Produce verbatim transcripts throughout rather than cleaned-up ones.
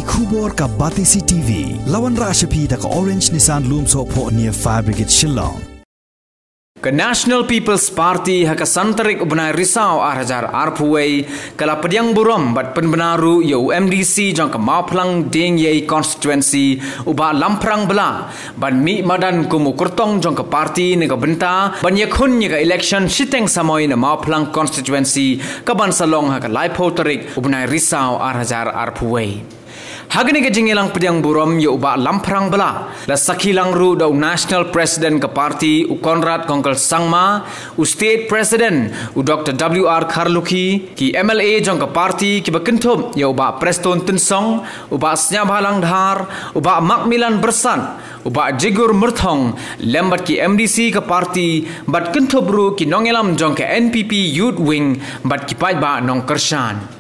Khubor ka Batesi T V, la wanrah sha phi da ka Orange Nissan Lumsohphoh near Fire Brigade Shillong. Ka National People's Party ha ka san tarik u bnai Risaw ar hajar arphew wei, ka la pdiang burom bad pynbna ruh ïa u M D C jong ka Mawphlang Diengiei Constituency, u Bah Lamphrang Blah, ban mih madan kum u kyrtong jong ka party na ka bynta ban ïakhun ïa ka election shiteng samoi na Mawphlang Constituency, ka ban sa long ha ka laiphew tarik u bnai Risaw ar hajar arphew wei. Ha kane ka jingïalang pdiang burom ïa u Bah Lamphrang Blah, la sakhi lang ruh da u National President ka party u Conrad Kongkal Sangma, u State President u Doctor W R Kharlukhi, ki M L A jong ka party kiba kynthup ïa u Bah Prestone Tynsong, u Bah Sniawbhalang Dhar, u Bah Macmillan Byrsat, u Bah Jigur Myrthong, lem bad ki M D C ka party, bad kynthup ruh ki nongïalam jong ka N P P Youth Wing, bad ki paidbah nongkyrshan.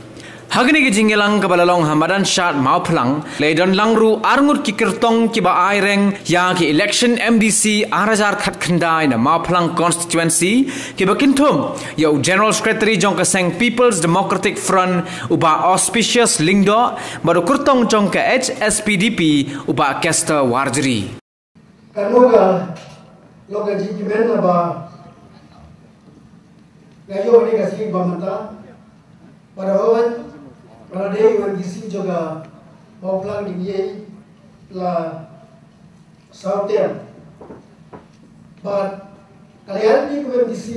Ha kane ka jingïalang kaba la long ha madan shad Mawphlang, la ïadon lang ruh arngut ki kyrtong kiba ai reng ïa ki election M D C ar hajar khatkhyndai na Mawphlang Constituency, kiba kynthup ïa u General Secretary jong ka seng People's Democratic Front, u Bah Auspicious Lyngdoh, bad u kyrtong jong ka H S P D P, u Bah Kester Warjri. Katno ka long ka jingkmen ba nga ïoh ïa kane ka seat ba mynta. Bad hooid, nga la dei u M D C jong ka Mawphlang Diengiei la saw term. Bad ka la ïaid ïa ka M D C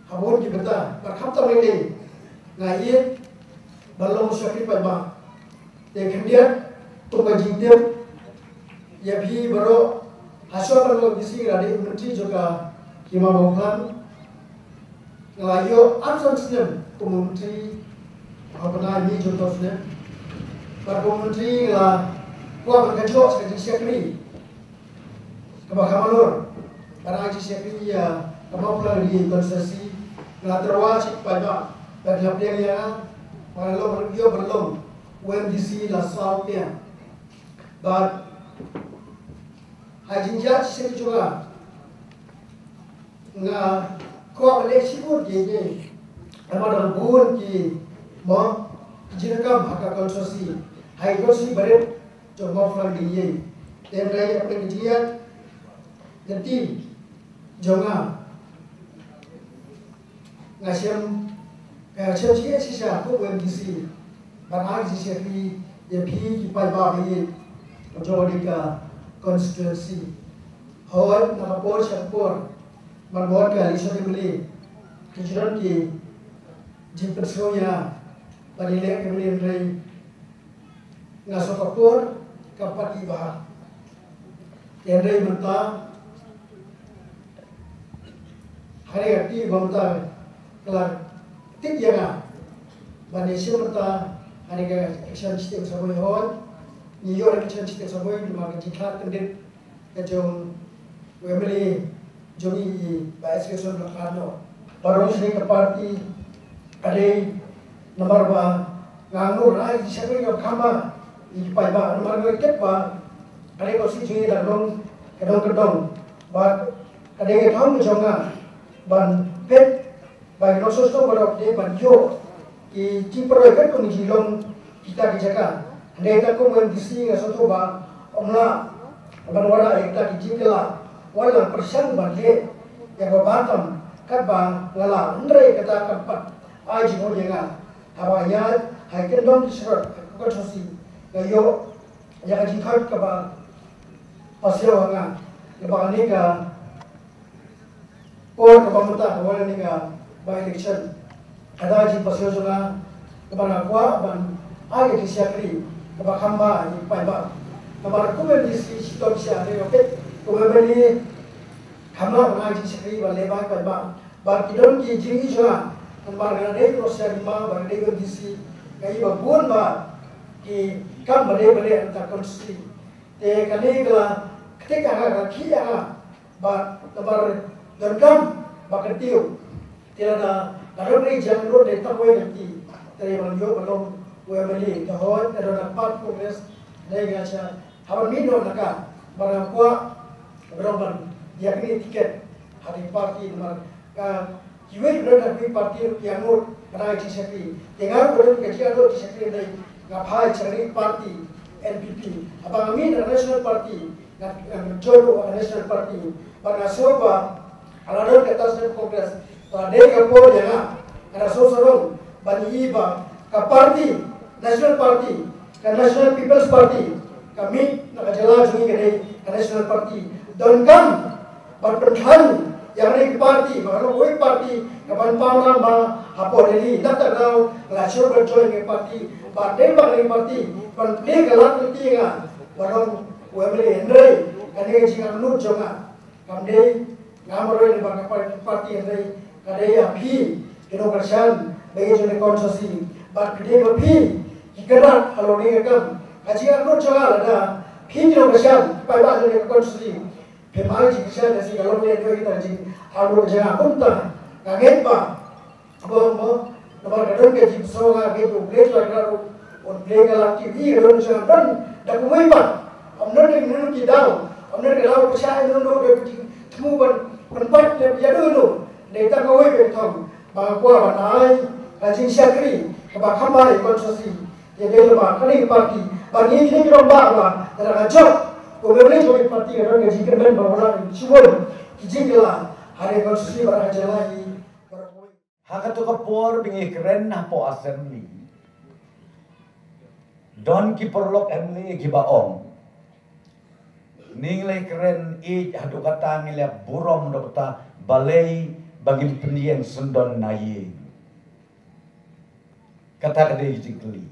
ha bun ki bynta, bad khamtam ïa kane nga ïeit ban long shakri paidbah. Te khyndiat, kum ka jingtip ïa phi baroh, hashwa ban long M D C nga la dei u myntri jong ka Hima Mawphlang. Nga la ïoh arphew san snem kum u myntri ha u bnai mih jong u snem. Bad kum u myntri nga la kwah ban ka jong ka jingshakri kaba kham halor, ban ai jingshakri ïa ka Mawphlang Diengiei Constituency. Nga la tyrwa sha ki paidbah ba ki la pdiang ïa nga, ba nga la long, ïoh ban long u M D C la saw term. Bad ha ka jingjia jingshakri jong nga, nga kwah ban leh shibun ki, ki, namar ba bun ki, mo, ki jingdonkam ha ka constituency, ha ka constituency barit jong Mawphlang Diengiei. Te hynrei ha ka jingïaid lynti jong nga, nga shem, nga shem shisha shisha kum u M D C ban ai jingshakri ïa phi ki paidbah ba ïeit jong kane ka constituency. Hooid, na ka por sha ka por, ban wan ka election M L A, ki ju don ki jingpynsngew ïa nga ban ïaleh ka M L A, hynrei nga sngew ka por kam pat ïaid bha. Hynrei mynta, ha kane ka kti ba mynta ka la tip ïa nga ban ïashim bynta ha kane ka election shiteng samoi. Hooid, ngi ïoh election shiteng samoi namar ka jingkhlad kyndit ka jong u M L A jong ngi, i Bah S K Soe, ba la khlad noh. Baroh shi ka party ka dei namar ba nga ngeit ba ka dei ka jingshakri kaba kham bha ïa ki paidbah, namar nga tip ba ka dei ka constituency jong ngi, ka dong ka dong ka dong, bad ka dei ka thong ka jong nga ban peit ba ki nongshong shnong baroh ki dei ban ïoh ki jingpynroi katkum ki jinglong kita ki jaka. Hynrei tang kum u M D C nga sngewthuh ba ym lah ban wanrah ïa kita ki jingkylla, wat la pyrshang ban leh ïa kaba bha tam katba nga lah, hynrei kata kam pat ai jingmut ïa nga. Haba ïaid ha ki kyndong ki shyiap ha ka constituency, nga ïoh ïa ka jingkhoit kaba pasiaw ha nga, kaba kane ka por kaba mynta ka wan ïa kane ka by-election, ka dei ka jingpasiaw jong nga kaba nga kwah ban ai ka jingshakri kaba kham bha ïa ki paidbah. Namar kum u M D C shitom sha ne ka peit kum u M L A, kham lah ban ai jingshakri ban leh bha ïa ki paidbah. Bad ki don ki jingïohi jong nga, namar nga dei u nongshakri hima, bad nga dei u M D C, nga ïohi ba bun bah ki kam ba dei ba leh ha ka constituency. Te kane ka la ktik ïa nga, ka la khih ïa nga, ba namar donkam ba kyntiew. Te lada ka don re jong nga ruh dei tang wei lynti, te ban ïoh ban long u M L A. Te hooid, ka don ha party Congress, dei nga sha, haba mih noh na ka, ba nga kwah ba long ban ïa kane ticket ha ka party, namar ka kiwei ki don ha ka party ruh ki angnud Ka dei ka jingshakri. Te nga ruh ka don ka jingangnud jingshakri hynrei nga phai sha ka party N P P. Haba nga mih na ka National Party, nga, nga join ruh ka National Party. Bad nga sngew ba ka la don ka National Congress. Te dei ka por ïa nga, nga da sngewsarong ban ïohi ba ka party, National Party, ka National People's Party, ka mih na ka jylla jong ngi ka dei ka National Party. Donkam ban pynthang ïa kane ka party, ba kano kawei ka party kaban pynlong ba hapoh Delhi. Nangta ka daw la shu ban join ka party, ba dei ba kane ka party ban plie ka lad lynti ïa nga ban long u M L A, hynrei kane ka jingangnud jong nga kam dei, nga marwei ne ba ka party, hynrei ka dei ïa phi ki nongkyrshan ba ïeit jong ka constituency. Bad ka dei ba phi ki kynrad halor kane ka kam. Ka jingangnud jong nga lada phi ki nongkyrshan, paidbah jong ka constituency, phi ma ki kyrshan, ka shi ka long leh dei kita jingangnud jong nga. Kumta nga ngeit ba, ba, ba, namar ka don ka jingpynsawa, nga ngeit ba U Blei, ba ka don, U Blei ka la ki wi ka don jong nga don da kumwei pat. Ym don, ym don ki daw, ym don ka daw pyrshah, ym don ka jingthmu ban, ban pat ïa don. Dei tang kawei ka thong ba nga kwah ban ai ka jingshakri kaba kham bha ïa ka constituency. Ïa dei ba kane ka party, ba ngi kine ki rangbah ba lada ka jop ko, ba ngi jop ka party, ka don ka jingkyrmen ba ngi lah ban shim ki jingkylla ha ka constituency bad ha ka jylla hi. Ha kato ka por ba ngi kren hapoh Assembly, don ki paralok M L A kiba ong, ngi la kren ïeit haduh katta, ngi la burom haduh katta, balei ba ngim pynïeng syndon na ïing? Kata ka dei ka jingkylli.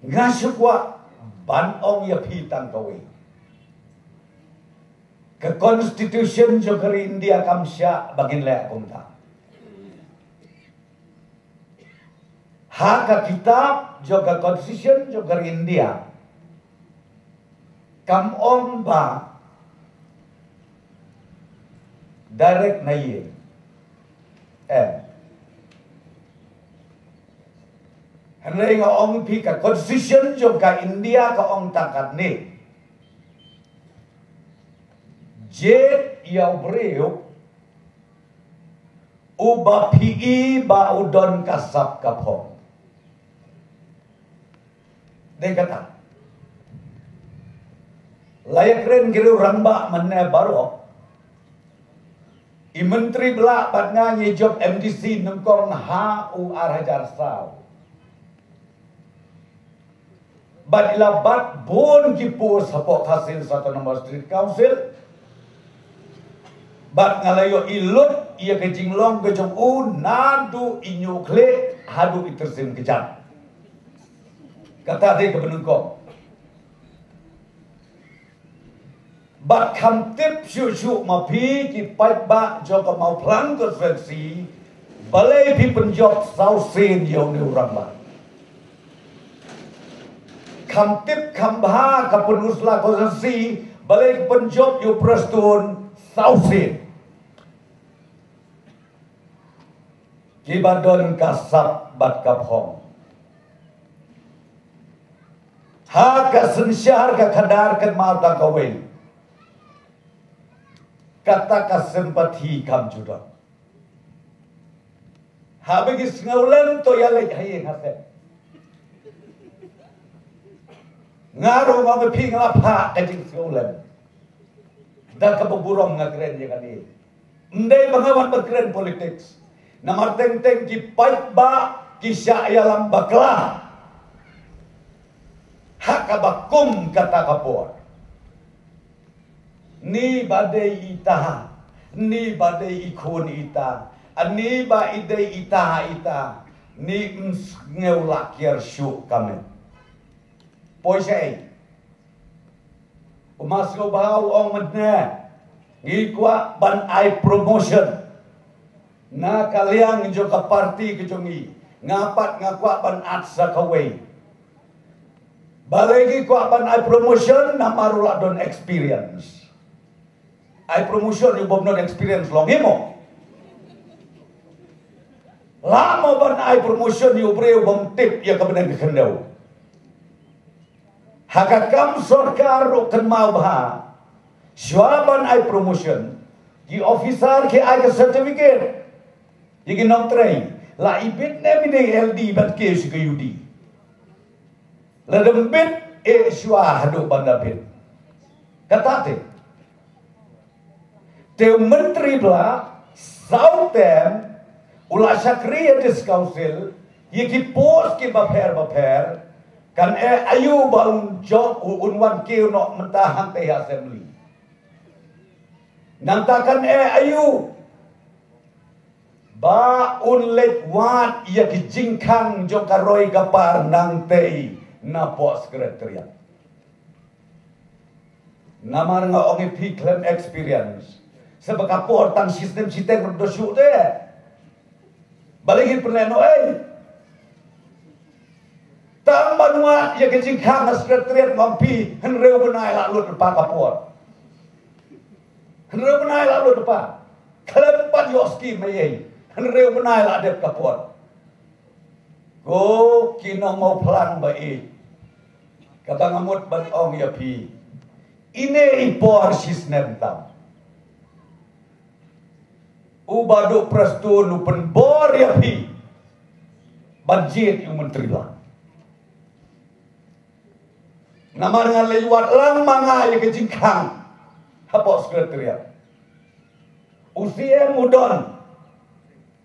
Nga shu kwah ban ong ïa phi tang kawei. Ka Constitution jong ka ri India kam shah ba ngin leh kumta. Ha ka kitab jong ka Constitution jong ka ri India kam ong ba direct na ïing. Em. Hynrei nga ong ïa phi, ka Constitution jong ka India ka ong tang katne. Jied ïa u briew uba phi i ba u don ka sap ka phong. Dei kata. La ïakren ki riew rangbah mynne baroh. I Myntri ba la bad nga ngi jop M D C nyngkong ha u ar hajar saw. Bad i la bat bun ki post hapoh Khasi Hills Autonomous District Council. Bad nga la ïohi lut ïa ka jinglong ka jong u naduh i ñiuh khlieh haduh i tyrsim kjat. Kata dei kaba nyngkong. Bad kham tip shuh shuh ma phi ki paidbah jong ka Mawphlang constituency, balei phi pynjop saw sien ïa une u rangbah. Kham tip kham bha ka Pynursla constituency, balei phi pynjop ïa u Prestone saw sien. Kiba don ka sap bad ka phong. Ha ka synshar ka khadar kynmaw tang kawei. Kata ka sympathy kam ju don. Haba ki sngewlem to ïaleit ha ïing ha sem. Nga ruh nga maphi nga la phah ka jingsngewlem. Da kaba burom nga kren ïa kane. Ym dei ba nga wan ban kren politics. Namar teng teng ki paidbah ki shah ïalam bakla ha kaba kum kata ka por. Ni ba dei ita, ni ba dei i khun ita, ni ba i dei ita ita, ni ym sngew lah kiar shuh ka met. Poi shaei. U Mas Sngewbha u ong mynne, ngi kwah ban ai promotion na ka liang jong ka party ka jong ngi. Nga pat nga kwah ban add sa kawei. Balei ngi kwah ban ai promotion? Namar u la don experience. Ai promotion ïa u bym don experience long hi mo. Lah mo ban ai promotion ïa u briew bym tip ïa ka bneng ka khyndew. Ha ka kam sorkar ruh kynmaw bha. Shuwa ban ai promotion, ki officer ki ai ka certificate. Ïa ki nongtrei, la ibit ne mynne L D bad ki shu ka U D. La dang bit, eh, shuwa haduh ban da bit. Kata te. Te u Myntri Blah, saw term, u la shakri ïa District Council, ïa ki post ki bapher bapher, kan eh aïu ba un jop u un wan kiew noh mynta hangtei ha Assembly. Nangta kan eh aïu ba un leit wad ïa ki jingkhang jong ka roi ka par nangtei napoh Secretariat. Namar nga ong ïa phi khlem experience. Sa ba ka por tang shi snem shi teng ruh da shu te. Balei ngin pynlehnohei? Tang ban wad ïa ka jingkhang ha Secretariat, nga ong phi, hynriew bnai la lut lypa ka por. Hynriew bnai la lut lypa. Khlem pat ïoh skim ei ei. Hynriew bnai la dep ka por. Ko ki nongmawphlang ba ïeit, kaba nga mut ban ong ïa phi, ine i por shi snem tam. U Bah Duh Prestone u pynbor ïa phi ban jied ïa u Myntri Blah. Namar nga leit wad lang ma nga ïa ka jingkhang hapoh Secretariat. U C M u don,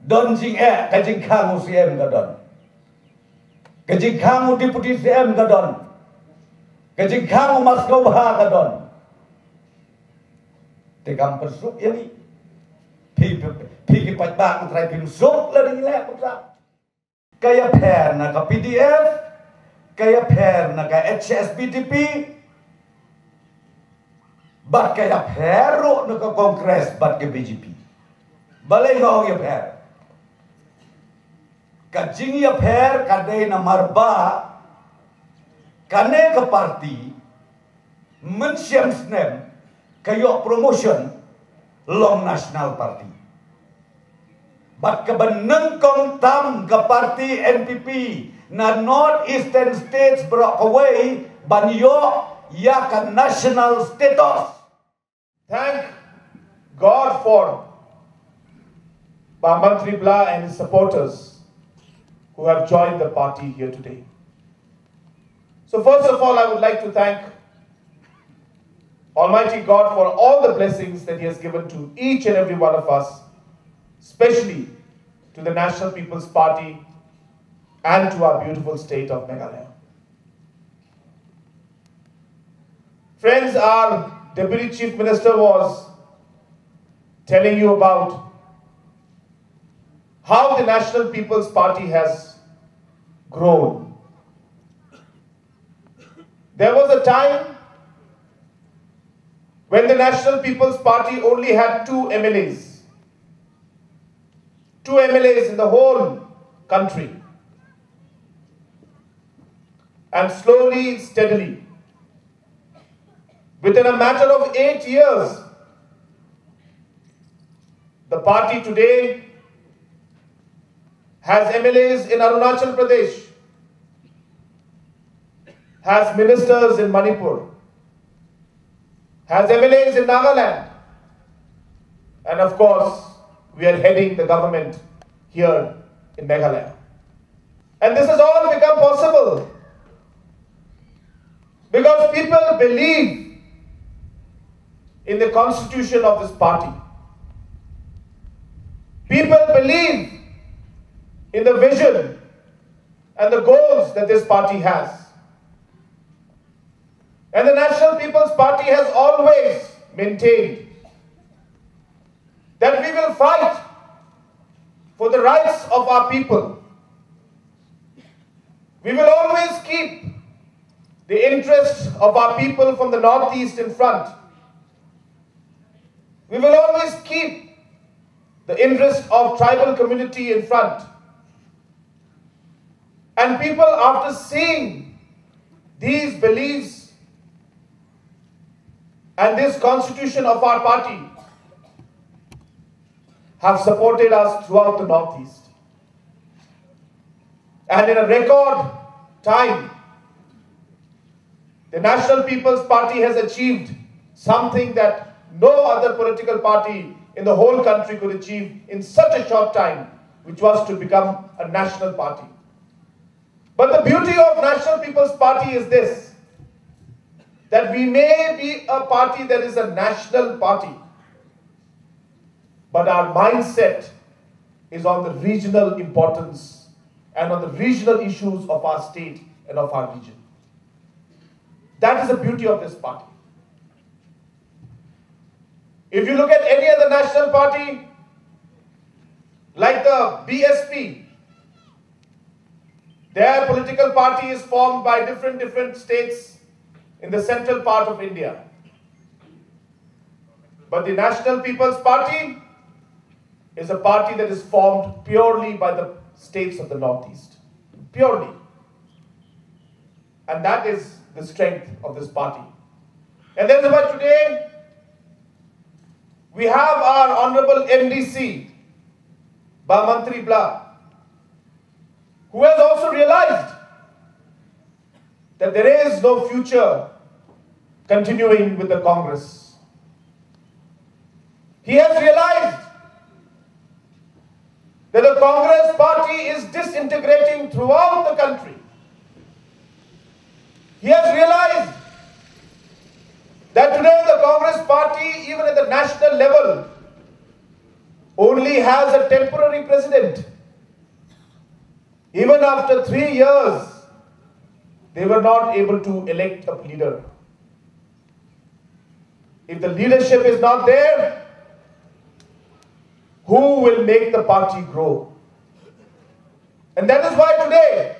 don jingeh, ka jingkhang u C M ka don. Ka jingkhang u Deputy C M ka don. Ka jingkhang u Maskawbha ka don. Te kam pynsuk ïa ngi. Phi, phi, phi ki paidbah Nongtrai phim suk lada ngi leh kumta. Ka ïapher na ka P D F, ka ïapher na ka H S P D P, bad ka ïapher ruh na ka Congress bad ka B J P. Balei nga ong ïapher? Ka jingïapher ka dei namar ba kane ka party mynshem snem ka ïoh promotion long National Party. Bad kaba nyngkong tam ka party N P P na North Eastern States baroh kawei ban ïoh ïa ka national status. Thank God for Bah Myntri Blah and his supporters who have joined the party here today. So first of all, I would like to thank Almighty God for all the blessings that He has given to each and every one of us, especially to the National People's Party and to our beautiful state of Meghalaya. Friends, our Deputy Chief Minister was telling you about how the National People's Party has grown. There was a time when the National People's Party only had two M L As. Two M L As in the whole country. And slowly, steadily, within a matter of eight years, the party today has M L As in Arunachal Pradesh, has ministers in Manipur, has M L As in Nagaland, and of course, we are heading the government here in Meghalaya. And this has all become possible because people believe in the constitution of this party. People believe in the vision and the goals that this party has. And the National People's Party has always maintained that we will fight for the rights of our people. We will always keep the interests of our people from the Northeast in front. We will always keep the interests of tribal community in front. And people, after seeing these beliefs and this constitution of our party, have supported us throughout the Northeast. And in a record time, the National People's Party has achieved something that no other political party in the whole country could achieve in such a short time. which was to become a national party. But the beauty of National People's Party is this, that we may be a party that is a national party, but our mindset is on the regional importance and on the regional issues of our state and of our region. That is the beauty of this party. If you look at any other national party, like the B S P, their political party is formed by different, different states in the central part of India. But the National People's Party is a party that is formed purely by the states of the Northeast. Purely. And that is the strength of this party. And that is why today we have our Honorable M D C, Bah Mantri Blah, who has also realized that there is no future continuing with the Congress. He has realized that the Congress party is disintegrating throughout the country. He has realized that today the Congress party, even at the national level, only has a temporary president. Even after three years, they were not able to elect a leader. If the leadership is not there, who will make the party grow? And that is why today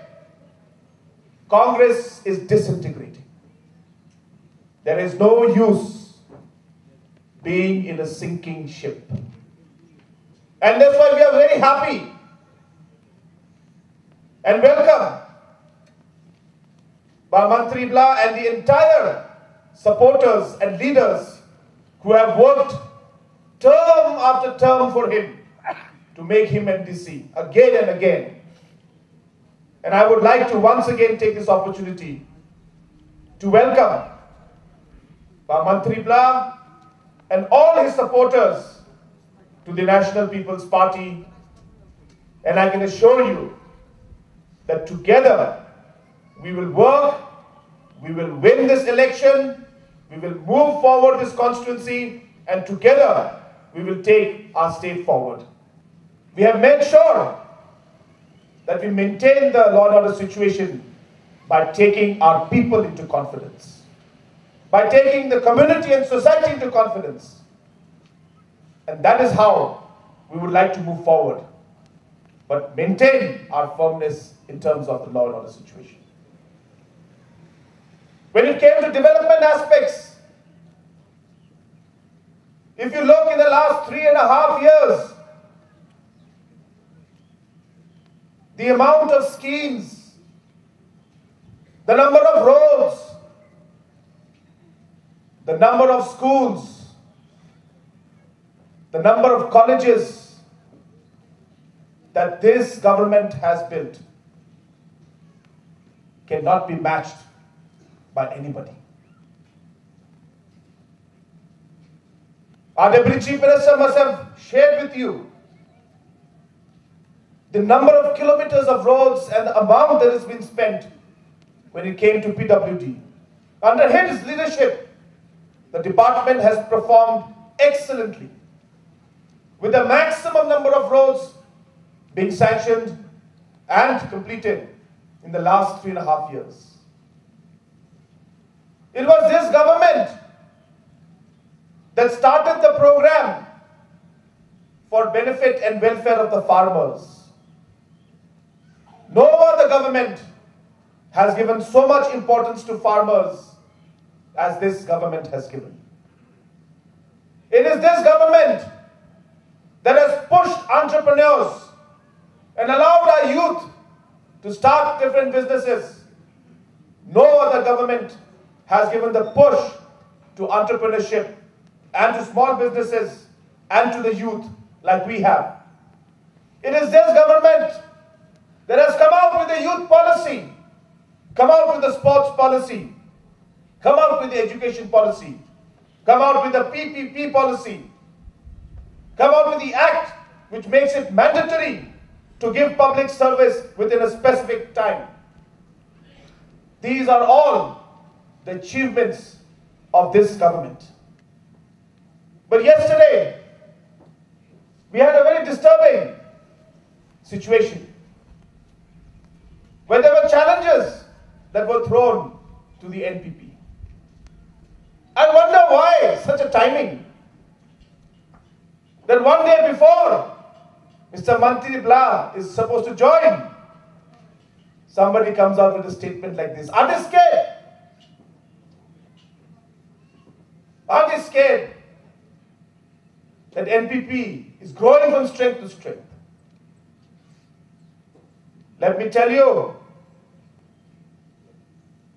Congress is disintegrating. There is no use being in a sinking ship. And that's why we are very happy and welcome Bah Mantri Blah and the entire supporters and leaders who have worked term after term for him to make him M D C again and again. And I would like to once again take this opportunity to welcome Bah Mantri Blah and all his supporters to the National People's Party. And I can assure you that together we will work, we will win this election, we will move forward this constituency, and together we will take our state forward. We have made sure that we maintain the law and order situation by taking our people into confidence, by taking the community and society into confidence. And that is how we would like to move forward, but maintain our firmness in terms of the law and order situation. When it came to development aspects, if you look in the last three and a half years, the amount of schemes, the number of roads, the number of schools, the number of colleges that this government has built cannot be matched by anybody. Our Deputy Chief Minister must have shared with you the number of kilometers of roads and the amount that has been spent when it came to P W D. Under his leadership, the department has performed excellently, with the maximum number of roads being sanctioned and completed in the last three and a half years. It was this government that started the program for benefit and welfare of the farmers. No other government has given so much importance to farmers as this government has given. It is this government that has pushed entrepreneurs and allowed our youth to start different businesses. No other government has given the push to entrepreneurship and to small businesses and to the youth like we have. It is this government that has come out with a youth policy, come out with a sports policy, come out with the education policy, come out with a P P P policy, come out with the act which makes it mandatory to give public service within a specific time. These are all the achievements of this government. But yesterday, we had a very disturbing situation where there were challenges that were thrown to the N P P. I wonder why such a timing that one day before Mister Mantri Blah is supposed to join, somebody comes out with a statement like this. Are they scared? Are they scared that N P P is growing from strength to strength? Let me tell you,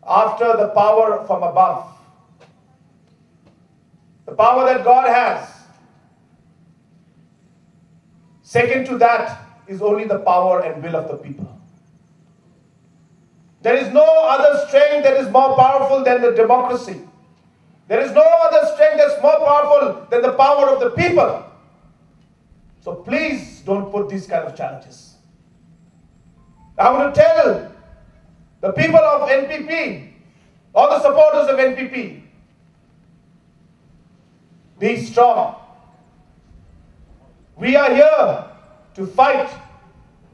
after the power from above, the power that God has, second to that is only the power and will of the people. There is no other strength that is more powerful than the democracy. There is no other strength that's more powerful than the power of the people. So please don't put these kind of challenges. I want to tell the people of N P P, all the supporters of N P P, be strong. We are here to fight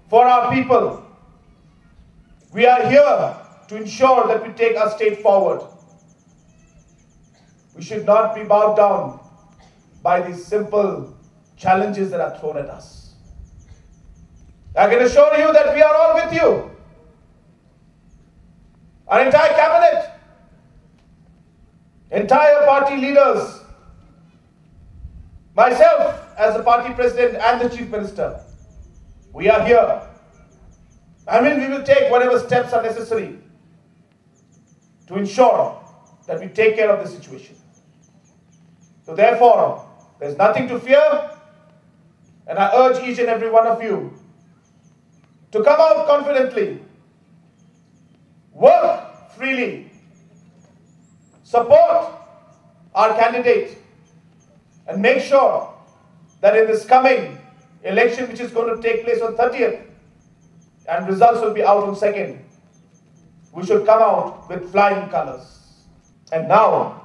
for our people. We are here to ensure that we take our state forward. We should not be bowed down by these simple challenges that are thrown at us. I can assure you that we are all with you. Our entire cabinet, entire party leaders, myself as the party president and the chief minister, we are here. I mean, we will take whatever steps are necessary to ensure that we take care of the situation. So therefore, there's nothing to fear, and I urge each and every one of you to come out confidently, work freely, support our candidate, and make sure that in this coming election, which is going to take place on thirtieth, and results will be out on second, we should come out with flying colors. And now,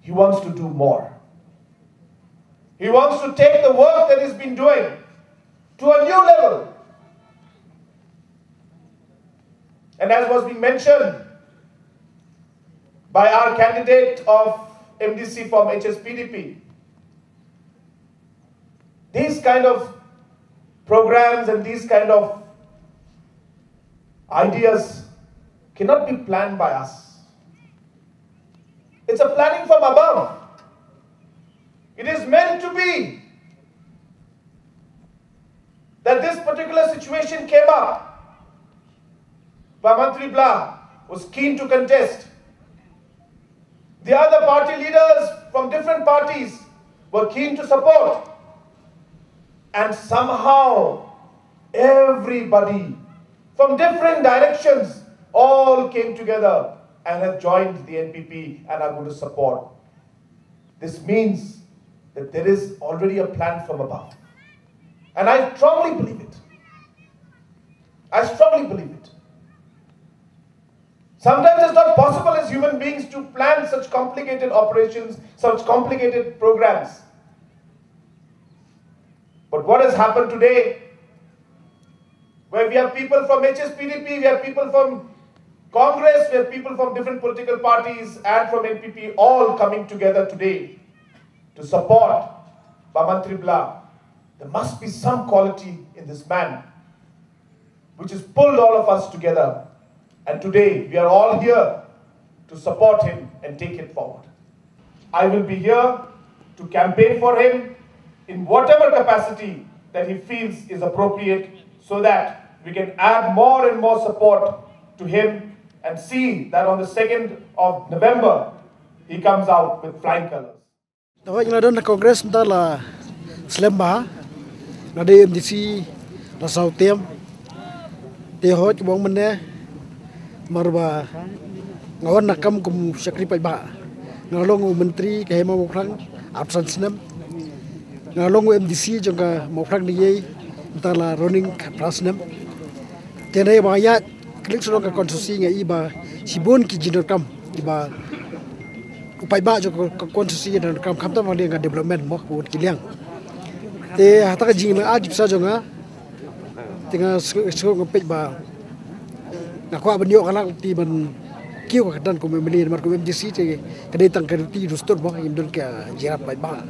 he wants to do more. He wants to take the work that he's been doing to a new level. And as was being mentioned by our candidate of M D C from H S P D P, these kind of programs and these kind of ideas cannot be planned by us. It's a planning from above. It is meant to be that this particular situation came up. Mantri Blah was keen to contest. The other party leaders from different parties were keen to support. And somehow, everybody from different directions all came together and have joined the N P P and are going to support. This means that there is already a plan from above. And I strongly believe it. I strongly believe it. Sometimes it's not possible as human beings to plan such complicated operations, such complicated programs. But what has happened today, where we have people from H S P D P, we have people from Congress, we have people from different political parties and from N P P all coming together today to support Mantri Blah. There must be some quality in this man which has pulled all of us together. And today, we are all here to support him and take it forward. I will be here to campaign for him in whatever capacity that he feels is appropriate, so that we can add more and more support to him and see that on the second of November, he comes out with flying colors. Te hooid, nga la don ha Congress mynta la slem bha, nga dei M D C la saw term. Te hooid, ka bang mynne namar ba nga wan na kam kum u shakri paidbah. Nga long u myntri ka Hima Mawphlang arphew san snem. Nga long u M D C jong ka Mawphlang Nongïalam Tang la running ka prasnem. Te nai ba ïa klik shuh ka constituency nga i ba shibun ki jingdonkam, i ba u paidbah jong ka constituency jingdonkam khamtam ba dei ka development mo ka bun ki liang. Te hata ka jingmyntoi jong nga. Te nga shu nga peit ba nga kwah ban ïoh ka lad ti ban kiew ka kyrdan kum MLA namar kum MDC te ka dei tang ka duty dustur ba ngim don ka jingïarap paidbah.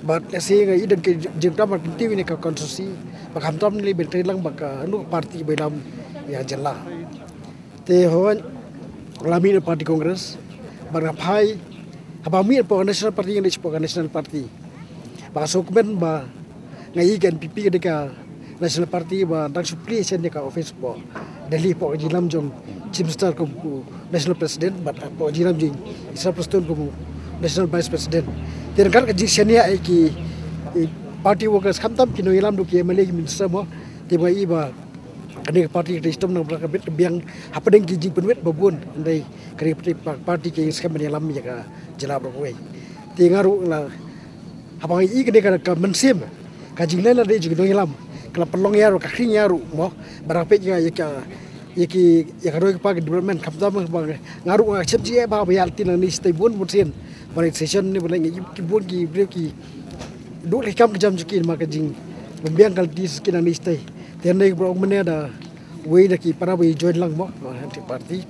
Bad lehse nga i don ka jingdonkam ban kyntiew ïa ka constituency ba khamtam ne ban trei lang bad kano ka party ba ïalam ïa ka jylla. Te hooid la mih na party Congress bad nga phai haba mih hapoh ka National Party nga dei shapoh ka National Party. Ba ka sngewkmen ba nga i ka NPP ka dei ka National Party ba dang shu plie shen ïa ka office hapoh Delhi hapoh ka jingïalam jong Chief Minister kum u National President bad hapoh ka jingïalam jong Ishwar Prestone kum u National Vice President. Te ryngkat ka jingsngewsih ïa ki, ki party workers khamtam ki nongïalam, ki MLA, ki minister mo. Te ba i ba kane ka party ka dei shitom na ka bit ka biang hapdeng ki jingpynwit ba bun. Hynrei kane ka party ka skhem ban ïalam ïa ka jylla baroh kawei. Te nga ruh la haba nga i kane ka mynsiem ka jingleh la dei jong ki nongïalam ka la pynlong ïa ruh ka khring ïa ruh mo. Ba nga peit ïa ka, ïa ki, ïa ka roi ka par ka development khamtam ba nga ruh nga shem jingeh ba ba ïa lynti nangne shatei bun bun sien. Ba leit session ne ba leit nga i ki bun ki briew ki duh ki kam ki jam jong ki namar ka jing bym biang ka lynti sha ki nangne shatei. Te hynrei ba ong mynne da wei na ki para ba i join lang mo, mo, ha ki party.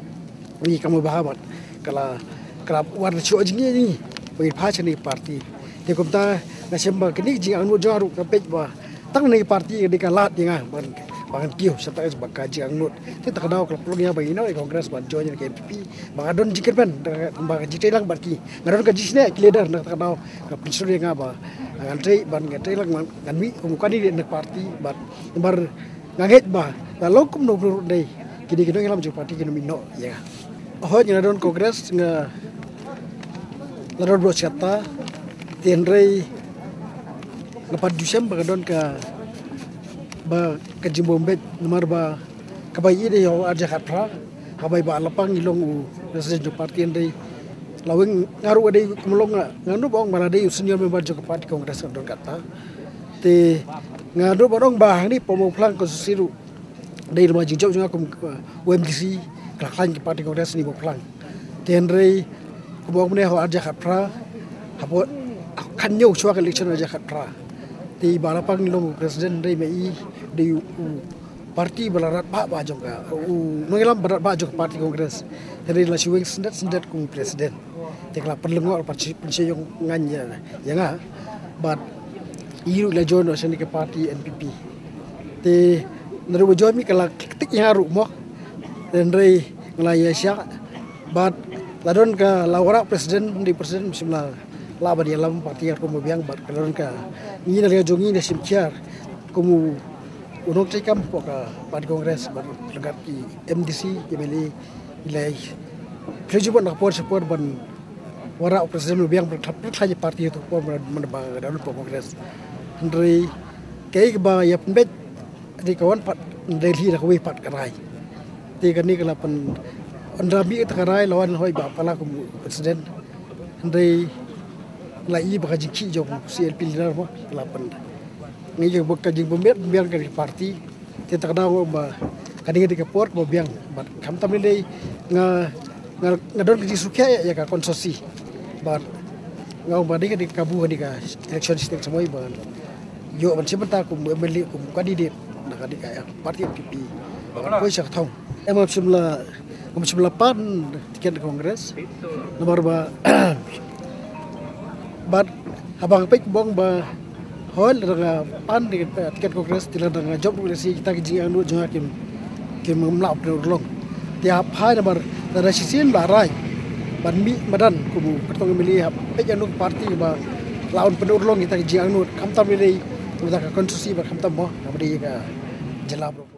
Ngi kam ba ha bad ka la, ka la wan shuh jingïaid ngi ba ngi phai sha kane ka party. Te kumta nga shem ba kane ka jingangnud jong nga ruh nga peit ba tang kane ka party ka dei ka lad ïa nga ban, ban kiew sha ta ba ka jingangnud. Te ta ka daw ka la pynlong ïa ba ïa ïa Congress ban join ïa ka NPP ba nga don jingkyrmen ba ka jingtrei lang bad ki. Nga don ka jingsngew ki leader na ta ka daw ka pynshlur ïa nga ba ngan trei ban, ngan trei lang, ngan mih kum u candidate na ka party bad namar nga ngeit ba la long kumno kumno ruh dei kine ki nongïalam jong ka party kin ym ïehnoh ïa nga. Hooid nga la don Congress, nga la don baroh shi katta. Te hynrei nga pat ju shem ba ka don ka, ba ka jingbym beit namar ba kaba i dei ha u arhajar khatphra. Haba i Bah Lapang i long u president jong ka party hynrei la weng nga ruh ka dei kum long nga, nga ruh ba ong ba la dei u senior member jong ka party Congress nga don katta. Te nga ruh ba ong ba hangne hapoh Mawphlang constituency ruh dei lem jingjop jong nga kum, uh, u MDC ka la khlaiñ ka party Congress hangne Mawphlang. Te hynrei kumba ong mynne ha u arhajar khatphra hapoh khathynñiew shuwa ka election arhajar khatphra. Te i Bah Lapang i long u president hynrei ma i dei u party ba la rat bha bha jong ka, u nongïalam ba rat bha jong ka party Congress. Hynrei la shu weng syndet syndet kum u president. Te ka la pynlyngngoh, la pynshai, pynshai ïong ngan ïa, ïa nga. Bad i ruh la join noh sha kane ka party NPP. Te naduh ba join mih ka la ktik ïa nga ruh mo. Hynrei nga la ïa shah. Bad la don ka la wanrah president, hynrei president shym la lah ban ïalam party katkum ba biang bad ka la don ka ngi na liang jong ngi na shim kiar kum u nongtrei kam hapoh ka party Congress bad ryngkat ki MDC, MLA i la ïa pynjubok na ka por sha por ban wanrah u president ba biang ban khlaiñ party ïa tu ka por ban, ban ba ka don hapoh Congress. Hynrei kaei kaba ïa pynbeit dei ka wan pat na Delhi da kawei pat ka rai. Te kane ka la pyn, ynda mih kata ka rai la wan hooid Bah Pala kum u president. Hynrei la i ba ka jingkhih jong u CLP leader ba ka la pyn, ngi ïa ba ka jingbym beit bym biang ka party. Te ta ka daw ba kane ka dei ka por kaba biang bad khamtam ne dei nga, nga, nga don ka jingsngewkhia ïa ka constituency. Bad nga ong ba dei ka dei ka kabu kane ka election shiteng samoi ba ïoh ban shim bynta kum MLA kum candidate na ka dei ka party NPP. Ba poi sha ka thong. Em, ngam shym la, ngam shym la pan tiket na Congress. Namar ba bad haba nga peit kumba ong ba hooid lada nga pan tiket Congress te lada nga jop ruh lehse kita ki jingangnud jong nga kim, kim lah ban pynurlong. Te hap phai namar lada shisien ba rai ban mih madan kum u kyrtong MLA hap peit ïa kano ka party ba lah ban pynurlong kita ki jingangnud khamtam lei lei kata ka constituency bad khamtam mo kaba dei ka jylla baroh.